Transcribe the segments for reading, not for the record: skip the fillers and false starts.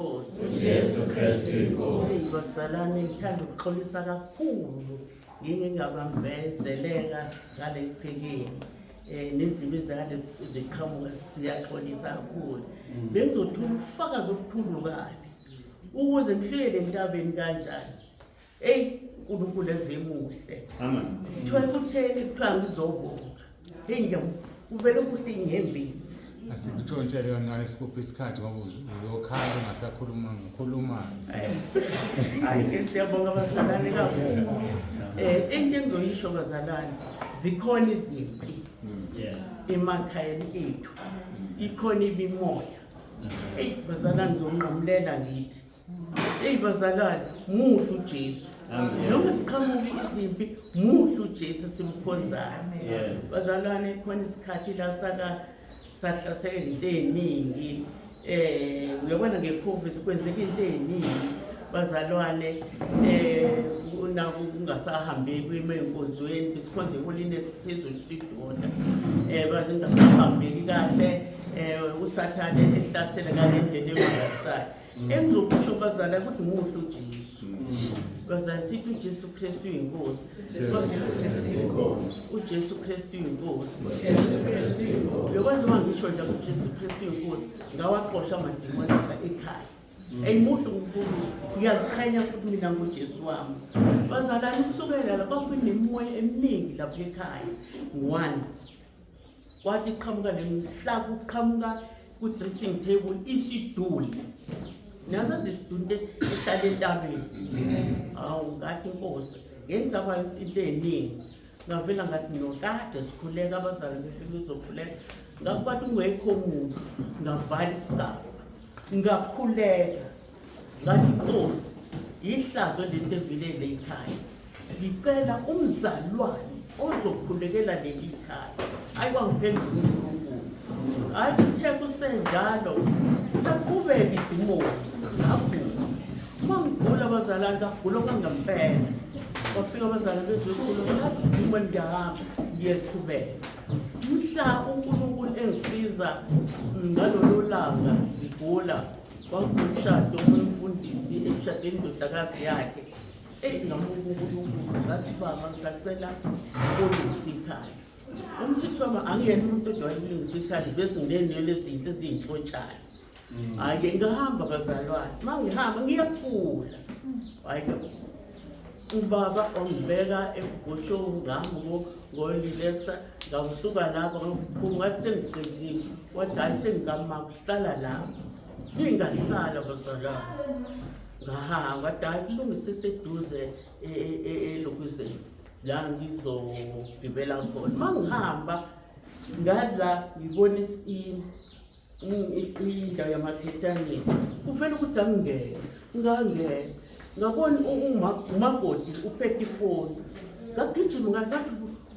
UJesu Kristu inkosi. Bazalwane ngithanda ukuxolisa kakhulu ngingingabambezeleka ngale qhekeni. Nezimo ezikade ziqhamuka siyaxolisa kakhulu. Bengizothula ubufakazi obukhulu kabi ukuze ngifike le ntabeni kanjani. Eyi uNkulunkulu eve muhle. Amen. Kuthiwa kutheni kuthiwa ngizobonga. Hey ngiyam uvele kuhle inyembezi. Asikutshontshele kancane sikuphi isikhathi ngoba uyokhala ungasakhuluma ngikhuluma. Hayi ke siyabonga bazalwane kakhulu. Into engizoyisho bazalwane zikhona izimpi. Yes. Emakhayeni ethu. Ikhona imimoya. Hey bazalwane ngizonqamulela ngithi. Hey bazalwane muhle uJesu. Noma siqhamuka izimpi muhle uJesu simkhonzayo. Bazalwane khona isikhathi la saka sahlasela into eziningi. Uyabona ngeCovid kwenzeka into eziningi bazalwane naku kungasahambeki emayinkonzweni besikhonze eholini esiphezulu sidoda bazingasahambeki kahle uSathane ehlasela ngale ndlela emangalisayo. Engizokusho bazalwane ukuthi muhle uJesu. Bazalwane sithi uJesu Kristu uyinkosi. UJesu Kristu uyinkosi. Uyakwazi uma ngisho nje ukuthi uJesu Kristu uyinkosi, ngawaxosha amadimoni ekhaya. Eyimuhle uNkulunkulu, ngiyaziqhenya futhi mina ngoJesu wami. Bazalwane kusukela la kwakunemimoya eminingi lapha ekhaya. One, kwathi qhamuka lemhla kuqhamuka ku-dressing table isiduli. Nazo isiduli ehlala entabeni. Hawu ngathi inkosi, ngenza into eningi. Ngavela ngathi no kade sikhuleka abazali befika uzokhuleka. Ngakwathi ungekho umuntu, ngavala isigaba. Ngakhuleka. Ngathi inkosi, ihlazo lento evilele ekhaya. Ngicela umzalwane ozokhulekela leli khaya. Hayi wangiphendula uNkulunkulu. Hayi kuthe kusenjalo laqhubeka idimoni. Ngagula. Uma ngigula abazalwane ngagula okwangempela. Bafika abazalwane bezokhula ngathi idimoni ngiyahamba ngiyaqhubeka. Mhla uNkulunkulu engisiza ngalolo langa ngigula kwakuwumshado womfundisi eshade indodakazi yakhe. Eyi ngamuka uNkulunkulu ngathi baba ngisacela ulungise ikhaya. Umthetho wami angiyena umuntu ojwayele ukulungisa ikhaya bese nginenwele ezinhle eziyinhlotshana. Hhayi-ke ngahamba bazalwane, uma ngihamba ngiyagula. Hhayi-ke ubaba wangibeka eBhoshovu ngihamba ngolilexa ngasuka lapho ngaphuma ngathi sengiqedile wathi hhayi sengikama kuhlala lapho. Ngingahlala bazalwane. Ngahamba ngathi hhayi kulungise seduze elokuzeni la ngizogibela khona. Uma ngihamba ngala ngibona indawo yamakhethanisi kuvele ukuthi angingene ngangena ngabona umakoti uphethe ifoni ngagijima ngathi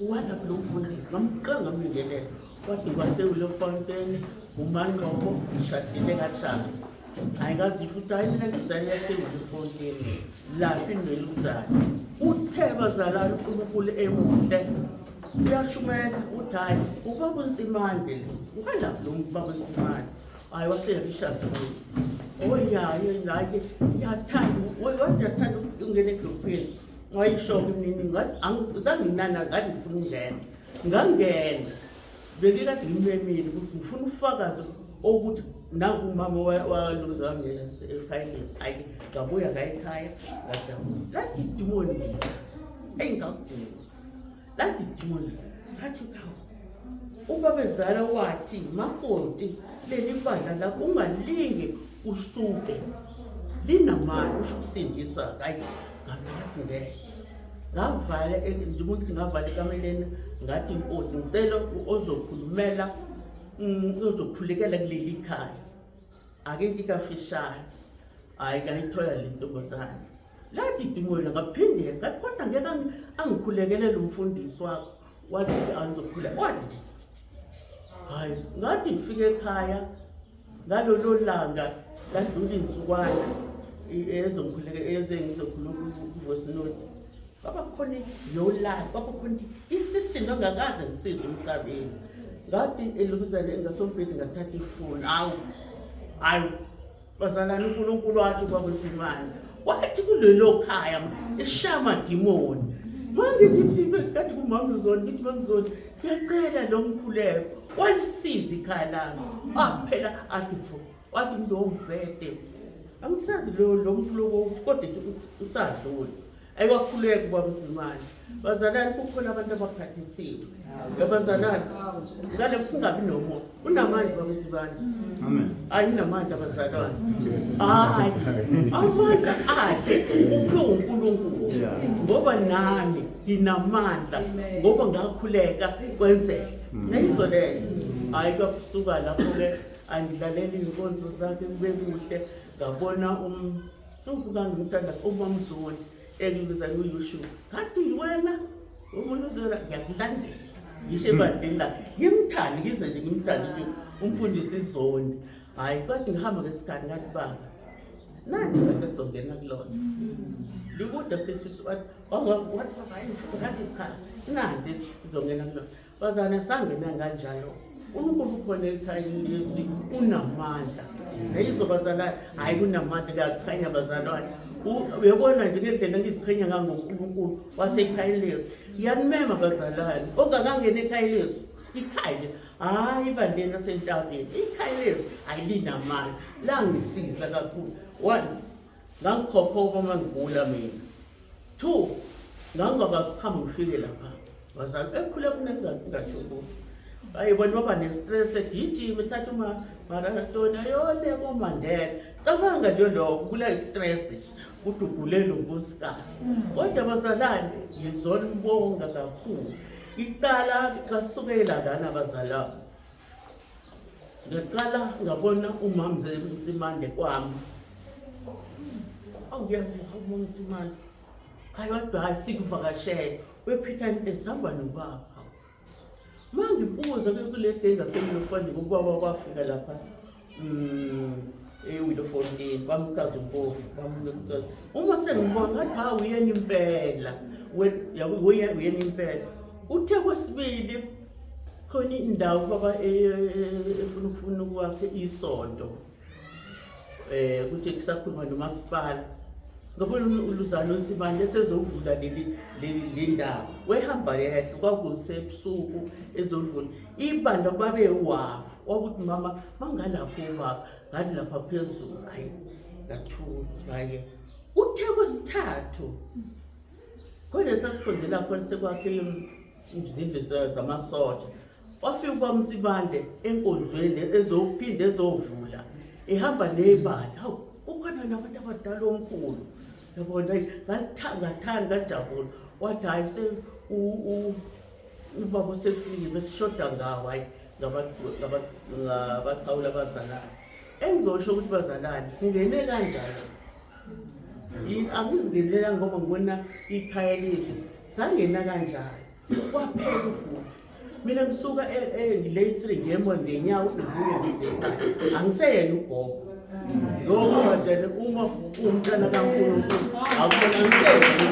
walaphi lo mfundisi ngamqala ngamngelela wathi kwasewulefontein uMangqobo ngishadile kaShaka. Hhayi ngazisho ukuthi hhayi mina ngizale yasewulefontein laphi neluzane uthe bazalwane uNkulunkulu emuhle uyashumela uthi hhayi ubaba uNtsimande lo walaphi lo baba uNtsimande hhayi waseyabishaza oyaye naye yathanda wayathanda ukungena edolopheni wayisho-ke iminingi zange nginana ngathi ngifuna ukungena ngangena bengikade ngimemile ukuthi ngifuna ubufakazi okuthi naku umama walunza wangena ekhayeni hhayi ngabuya ngaye ekhaya ngajabula lathi idimoni mina eyi ngagula lathi idimoni ngathi hawu ubabezala wathi makoti leli bandla lakho ungalinge usuke linamali usho ukusindisa hayi ngathi ngeke ngavala njengokuthi ngavala ekameleni ngathi inkosi ngicela ozokhulumela ozokhulekela kuleli khaya ake ngikafishane hhayi ngayithola le ntombazane lathi idimoni ngaphindela ngathi kodwa ngeke angikhulekelele umfundisi wakho wathi angizokhula wathi hhayi ngathi ngifike ekhaya ngalolo langa ladlula iy'nsukwana ezongikhuleke ezengizokhuluma ku-voice note kwaba khona yolala kwaba khona isisindo engakaze ngisizwe emhlabeni ngathi elukuzane ngasombhedi ngathatha ifoni hawu hayi. Bazalwane uNkulunkulu wathi kwakuthimani wathi kulelo khaya ishaya amadimoni. Manje ngithi kade kumama uzoni ngithi mamzoni ngiyacela lo mkhuleko walisiza ikhaya lami. Aphela athi mfo wathi kulowo mbhede angisazi lo mkhuleko kodwa usadlula. Ayiwakhuleka ubaba Mzimane. Bazalwane kukhona abantu abaphathisiwe. Bazalwane ngale singabi nomoya. Unamandla baba Mzimane. Amen. Hayi unamandla bazalwane. Hayi amandla akhe uphiwe uNkulunkulu. Ngoba nami nginamandla ngoba ngakhuleka kwenzeka. Nayizwa leyo. Hayi kwakusuka lapho ke angilalela iy'nkonzo zakhe kube kuhle ngabona umsuku kangimthanda umamzoni engibiza nguyushu ngathi wena umuntu uzona ngiyakulandela ngisho ebandleni la ngimthande ngize nje ngimthande nje umfundisi izoni. Hhayi kwathi ngihamba ngesikhathi ngathi baba nani abantu esizongena kulona likude sisi wathi baba hayi ngathi cha nandi sizongena kulona. Bazana sangena kanjalo. uNkulunkulu ukhona ekhayeni lezwi unamandla. Nayizwa bazalwane hayi kunamandla kuyakhanya bazalwane. Uyabona nje ngendlela engiziqhenya ngangoNkulunkulu wasekhayeni lezwi. Ngiyanimema bazalwane ongakangena ekhayeni lezwi ikhaya hayi ibandleni lasentabeni ikhaya lezwi ayilinamandla langisiza kakhulu. One, ngangikhokhoba uma ngigula mina. Two, ngangingakwazi ukuhamba ngifike lapha bazali ekhule kunengatsho ukuthi hayi bona baba ne-stress egijima ethatha umaratoni ayole koMandela. Cabanga nje lokho kula i-stress nje ukuthi ugulela unkosikazi. Kodwa bazalwane ngizolibonga kakhulu. Iqala kasukela lana bazalwane. Ngaqala ngabona umama Mzimande kwami. Awuyazi umama Mzimande. Hayi wathi hayi sikuvakashele. Wephitha into esihamba nobaba. Mangibuza kule genge yaseMlofane ubaba kwafika lapha eWillowfontein kwamkazi umpofu kwamkazi. Uma sengibona ngathi hawu uyena impela. Uyena impela. Uthe kwesibili khona indawo baba efuna ukufuna ukwakhe isonto. Kuthi kusakhuluma nomasipala. Ngabona uluzana uNsibande esezovula le ndawo. Wehamba yedwa kwakusebusuku ezovula. Ibandla babe wavu. Wakuthi mama mangalapho ubaba ngathi lapha phezulu hayi ngathula hayi. Uthe kwesithathu khona sasikhonzela khona sekwakhe izindlu zamasotsha. Wafika uBaba Msibande enkonzweni ezophinda ezovula ehamba nebandla. Hawu kukhona nabantu abadala omkhulu. Yabona ngathanda ngajabula. Wathi hayi se ubaba usefikile besishoda ngawo hayi ngabaqhawula abazalwane. Engizosho ukuthi bazalwane singene kanjalo. Angizingenelela ngoba ngibona ikhaya lethu sangena kanjalo. Kwaphela ukugula. Mina ngisuka ngilate 3 ngemo ngenyawo ngibuye ngize ekhaya. Angiseyena ugogo. Lokho bazalwane uma umntana kaNkulunkulu akubona ngiseyena.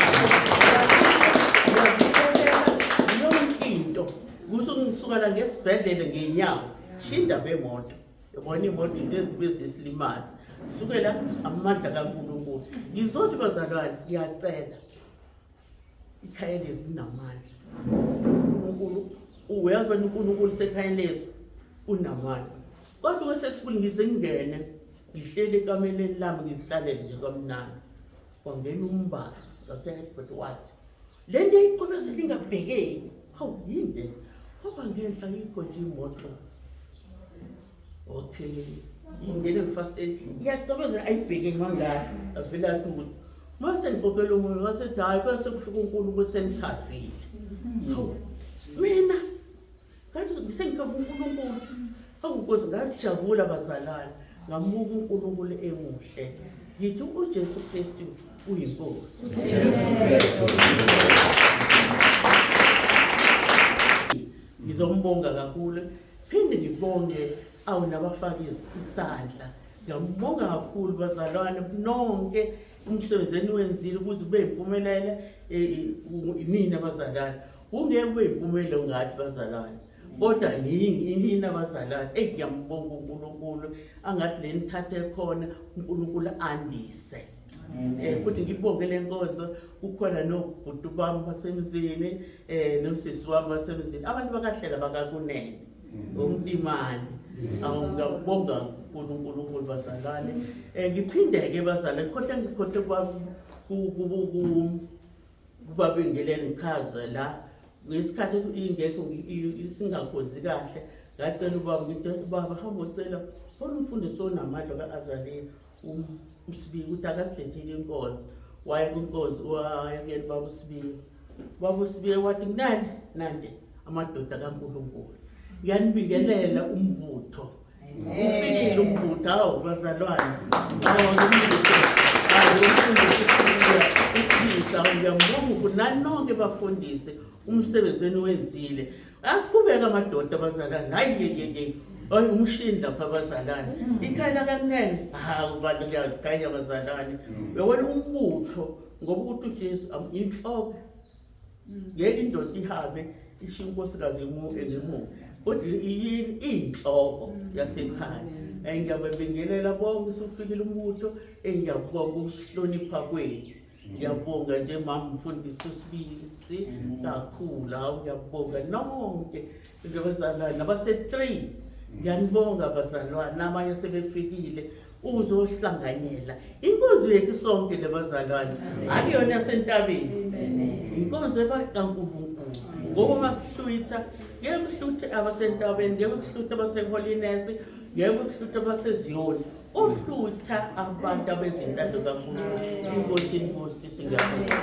Yonke into kusuke ngisuka la ngesibhedlela ngenyawo shinda bemoto. Yabona imoto into ezibe zisilimaza. Sukela amandla kaNkulunkulu. Ngizothi bazalwane ngiyacela ikhaya lezi linamandla. uNkulunkulu uyazi wena uNkulunkulu sekhaya lezi unamandla. Kodwa kwesesikhulu ngize ngingene ngihleli ekameleni lami ngizihlalele nje kamnandi. Kwangena umbala ngaseHeadboard wathi le nto eyiqolozela ingabhekeki. Hawu yini le? Ngoba ngenhla yikho nje imoto. Okay. Ingene ngifasiteni. Iyacobezela ayibhekeki mangaka. Avele athi ukuthi mase ngixoxela omunye wasethi hhayi kwase kufika uNkulunkulu sengikhavile. Hawu mina ngathi sengikhava uNkulunkulu. Hawu Nkosi ngajabula bazalwane. Ngamuka uNkulunkulu emuhle. Ngithi uJesu Kristu uyinkosi. Jesu Kristu. Ngizombonga kakhulu. Phinde ngibonge awu nabafaki isandla. Ngiyambonga kakhulu bazalwane nonke umsebenzi eniwenzile ukuze kube yimpumelelo nina bazalwane. Kungeke kube yimpumelelo ngathi bazalwane. Kodwa yini abazalwane, eyi ngiyambonga uNkulunkulu, angathi le nithathe khona uNkulunkulu andise. Futhi ngibonge le nkonzo, kukhona nobhuti bami basemzini, nosisi wami basemzini, abantu bakahlela bakakunene ngomntimane. Awu ngiyabonga uNkulunkulu bazalwane. Ngiphinde-ke bazalwane, khohle ngikhohle kubabingelele ngichaze la ngesikhathi ingekho singakhonzi kahle, ngacela ubaba, ngithi ubaba hamba ucela khona umfundisi onamandla ka-Azaliya uSibiya ukuthi akasilethele inkonzo. Waya kwinkonzo, waya kuyena ubaba uSibiya. Ubaba uSibiya wathi kunani nandi amadoda kaNkulunkulu, ngiyanibingelela umbutho. Ufikile umbutho, hawu bazalwane, hawu umbutho, hawu umfundisi uSibiya, ngiyambonga ukuthi nani nonke bafundisi umsebenzi eniwenzile. Aqhubeka amadoda abazalwane, hayi ye ye ye, hayi umshini lapha abazalwane, ikhaya lakakunene, hawu bantu kuyakhanya abazalwane. Uyabona umbutho ngoba ukuthi uJesu inhloko, ngeke indoda ihambe ishiye unkosikazi ngemuva, kodwa yini inhloko yasekhaya. Ngiyababingelela bonke, usufikile umbutho, ngiyabonga ukuhlonipha kwenu. Ngiyabonga nje mama umfundisi uSibisi kakhulu, hawu ngiyabonga nonke nabazalwane nabase-3, ngiyanibonga bazalwane, abanye sebefikile uzohlanganyela inkonzo yethu sonke le bazalwane, akuyona yasentabeni, inkonzo kaNkulunkulu. Ngoba masihlwitha ngeke kuhluthe abasentabeni, ngeke kuhluthe abaseHoliness, ngeke kuhluthe abaseZiyoni, uhlutha abantu abezintando kaNkulunkulu. Inkosi inibusise, ngiyabonga.